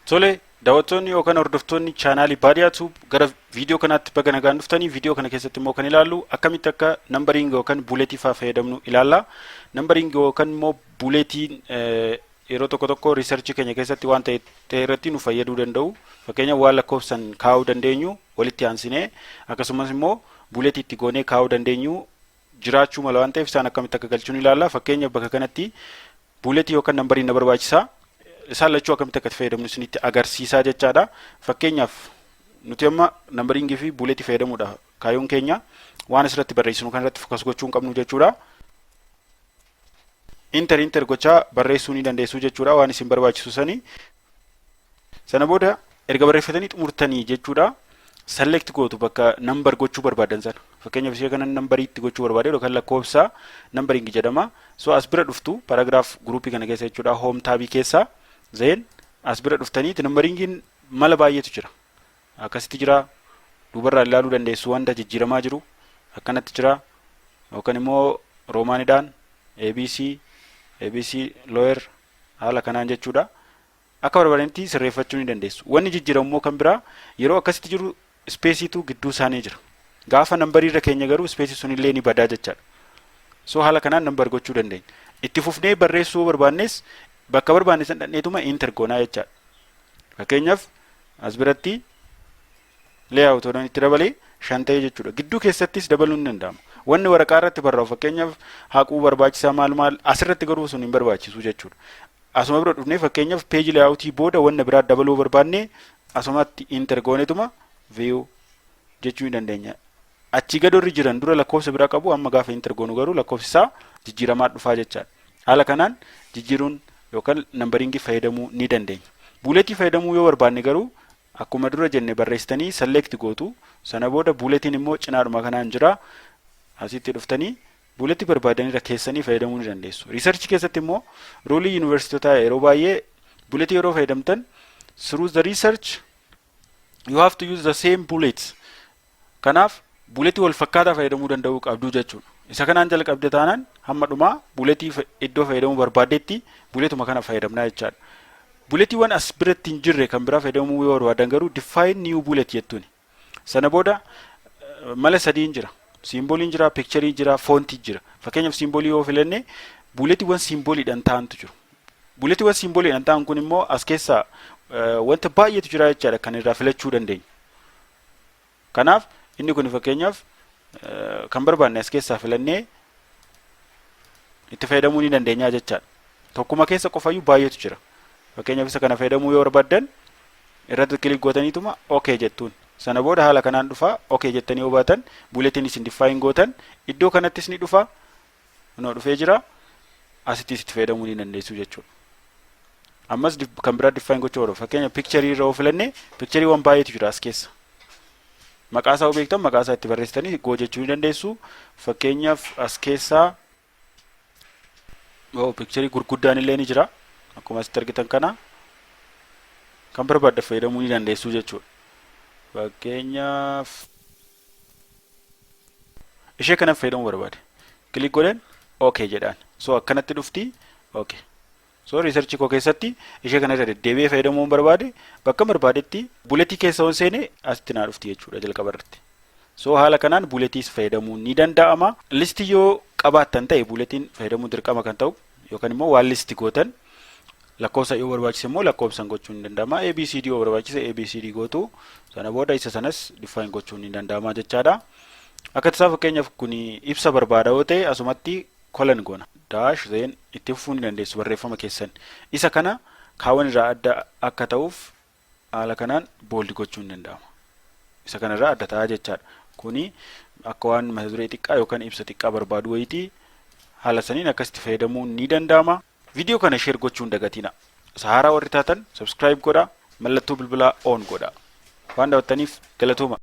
Tole, daawwattoonni yookaan hordoftoonni chaanaalii Baadiyaa Tube, gara viidiyoo kanaatti baga nagaan dhuftanii. Viidiyoo kana keessatti immoo kan ilaallu akkamitti akka numbering yookaan bulletii fa'aa fayyadamnu ilaalla. Numbering yookaan immoo bulletiin yeroo tokko tokko researchii keenya keessatti waan ta'e ta'e irratti nu fayyaduu danda'u. Fakkeenyaaf, waan lakkoofsan kaa'uu dandeenyu walitti aansinee, akkasumas immoo bulletii itti goonee kaa'uu dandeenyu jiraachuu mala waan ta'eef, isaan akkamitti akka galchuu ilaalla. Fakkeenyaaf, bakka kanatti bulletii yookaan numberiin na barbaachisa. Isaan lachuu akkamitti akka itti fayyadamnu isinitti agarsiisaa jechaadha. Fakkeenyaaf, nuti amma numberingii fi bulletii fayyadamuudha kaayyoon keenya. Waan asirratti barreessinu kan irratti focus gochuu hin qabnu jechuudha. Enter enter gochaa barreessuu ni dandeessu jechuudha, waan isin barbaachisu sanii. Sana booda erga barreeffatanii xumurtanii jechuudha, select gootu bakka number gochuu barbaadan sana. Fakkeenyaaf, ishee kana numberiitti gochuu barbaade yookaan lakkoofsa numbering jedhama. So as bira dhuftu, paragraph groupii kana keessa jechuudha, home tabii keessa. Then as bira dhuftaniiti numberingiin mala baay'eetu jira. Akkasitti jira, duubarraa ilaaluu dandeessu wanta jijjiiramaa jiru. Akkanatti jira, yookaan immoo roomaanidhaan ABC, ABC lower, haala kanaan jechuudha. Akka barbaadanitti sirreeffachuu ni dandeessu. Wanni jijjiiramu immoo kan biraa, yeroo akkasitti jiru spaceiitu gidduu isaanii jira. Gaafa numberii irra keenya garuu spaceii sunillee ni badaa jechaadha. So haala kanaan number gochuu dandeenya. Itti fufnee barreessuu barbaannes bakka barbaanne san dhaqneetuma enter goonaa jechaadha. Fakkeenyaaf, as biratti layout itti dabalee 5 ta'e jechuudha. Gidduu keessattis dabaluun ni danda'ama. Wanni waraqaa irratti barraa'u, fakkeenyaaf, haquu barbaachisaa maal maal, asirratti garuu sun hin barbaachisu jechuudha. Asuma bira dhufnee, fakkeenyaaf, page layoutii booda wanna biraa dabaluu barbaanne, asumatti enter goonetuma view jechuu ni dandeenya. Achii gad warri jiran dura lakkoofsa biraa qabu, amma gaafa enter goonu garuu lakkoofsi isaa jijjiiramaa dhufaa jechaadha. Haala kanaan jijjiiruun yookaan numberingii fayyadamuu ni dandeenya. Bulletii fayyadamuu yoo barbaanne garuu, akkuma dura jenne, barreessitanii select gootu. Sana booda bulletiin immoo cinaadhuma kanaan jira. Asitti dhuftanii bulletii barbaadanirra keessanii fayyadamuu ni dandeessu. Researchii keessatti immoo ruleii yuunivarsiitotaa yeroo baay'ee bulletii yeroo fayyadamtan, through the research you have to use the same bullets. Kanaaf bulletii wal fakkaataa fayyadamuu danda'uu qabdu jechuudha. Isa kanaan jalqabde taanaan hamma dhumaa bulletii iddoo fayyadamuu barbaaddetti bulletuma kana fayyadamnaa jechaadha. Bulletiiwwan as biratti hin jirre kan biraa fayyadamuu yoo barbaadan garuu, define new bullet jettuuni. Sana booda mala sadiin jira. Symboliin jira, pictureii jira, fontii jira. Fakkeenyaaf, symbolii yoo filanne bulletiiwwan symboliidhaan ta'antu jiru. Bulletiiwwan symboliidhaan ta'an kun immoo as keessaa wanta baay'eetu jira jechaadha kan irraa filachuu dandeenyu. Kanaaf inni kun, fakkeenyaaf, kan barbaanne as keessaa filannee itti fayyadamuu ni dandeenya jechaadha. Tokkuma keessa qofayyuu baay'eetu jira. Fakkeenyaaf, isa kana fayyadamuu yoo barbaaddan irratti click gootaniituma okay jettuun. Sana booda haala kanaan dhufa. Okay jettanii yoo baatan, bulletiin isin define gootan iddoo kanattis ni dhufa. Kunoo dhufee jira. Asittis itti fayyadamuu ni dandeessu jechuudha. Ammas kan biraa define gochuu barbaadu. Fakkeenyaaf, pictureii irra yoo filanne pictureiiwwan baay'eetu jira as keessa. Maqaa isaa yoo beektan maqaa isaa itti barreessitanii go jechuu ni dandeessu. Fakkeenyaaf, as keessaa pictureii gurguddaan illee ni jira. Akkuma asitti argitan kana kan barbaadde fayyadamuu ni dandeessu jechuudha. Fakkeenyaaf, ishee kana fayyadamuu barbaade. Click godheen okay jedhaan. So akkanatti dhufti, okay. So researchii koo keessatti ishee kana irra deddeebi'ee fayyadamuu barbaade, bakka barbaadetti bulletii keessa yoon seene asitti naa dhufti jechuudha jalqaba irratti. So haala kanaan bulletiis fayyadamuun ni danda'ama. Listii yoo qabaattan ta'e bulletiin fayyadamuun dirqama kan ta'u, yookaan immoo waan listii gootan lakkoofsa yoo barbaachise immoo lakkoofsan gochuun ni danda'ama. ABCD yoo barbaachise ABCD gootu. Sana booda isa sanas define gochuun ni danda'ama jechaadha. Akka tasaa, fakkeenyaaf, kun ibsa barbaada yoo ta'e, asumatti colon goona. Dash, then itti fufuu ni dandeessu barreeffama keessan. Isa kana kaawwan irraa adda akka ta'uuf haala kanaan bold gochuun ni danda'ama. Isa kanarraa adda ta'a jechaadha. Kuni akka waan mata duree xiqqaa yookaan ibsa xiqqaa barbaadu wayitii, haala saniin akkasitti fayyadamuun ni danda'ama. Viidiyoo kana share gochuun dagatina. Haaraa warri taatan subscribe godhaa, mallattoo bilbilaa on godhaa. Waan daawwattaniif galatooma.